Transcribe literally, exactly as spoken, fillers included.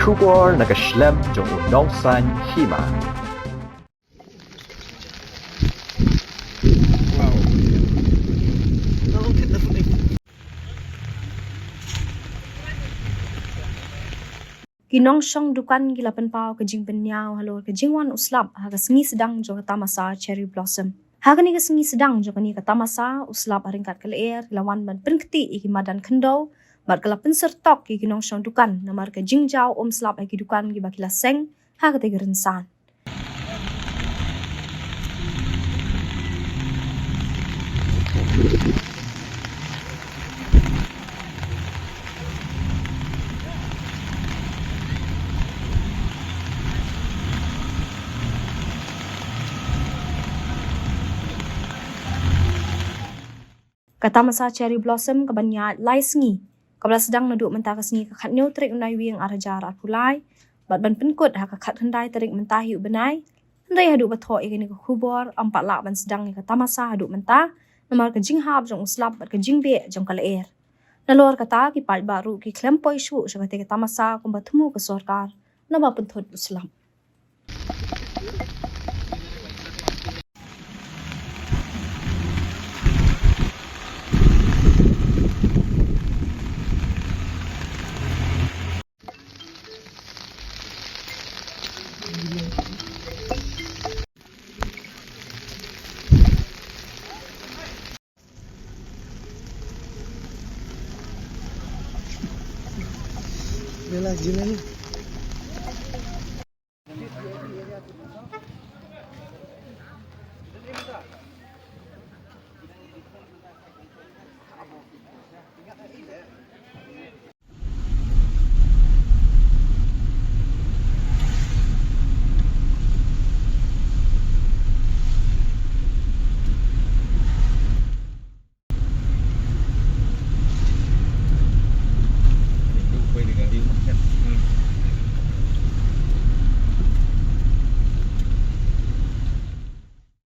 Khubor na ka shlem jong u nongsan hima. Ki nongshong dukan ki la pynpaw ka jingpynniaw halor ka jingwan u slap ha ka sngi sdang jong ka tamasa Cherry Blossom. Ha kane ka sngi sdang jong kane ka tamasa, u slap ha ryngkat ka lyer ki la wan ban pynkti ïa ki madan khyndew bad ka la pynsyrtok ïa ki nongshong dukan namar ka jingjaw um slap ha ki dukan kiba ki la seng ha kata ka rynsan. Ka tamasa Cherry Blossom kaban ïaid lai sngi, kaba la sdang naduh mynta ka sngi ka khatñiew tarik u Naiwieng ar hajar arphew lai bad ban pynkut ha ka khatkhyndai tarik mynta hi u bnai. Hynrei haduh ba thoh ïa kane ka khubor ym pat lah ban sdang ïa ka tamasa haduh mynta namar ka jinghap jong u slap bad ka jingbeh jong ka lyer. Nalor kata ki paidbah ruh ki khlem poi shuh sha kata ka tamasa kumba thmu ka sorkar naba pynthut u slap. Bella, gimana?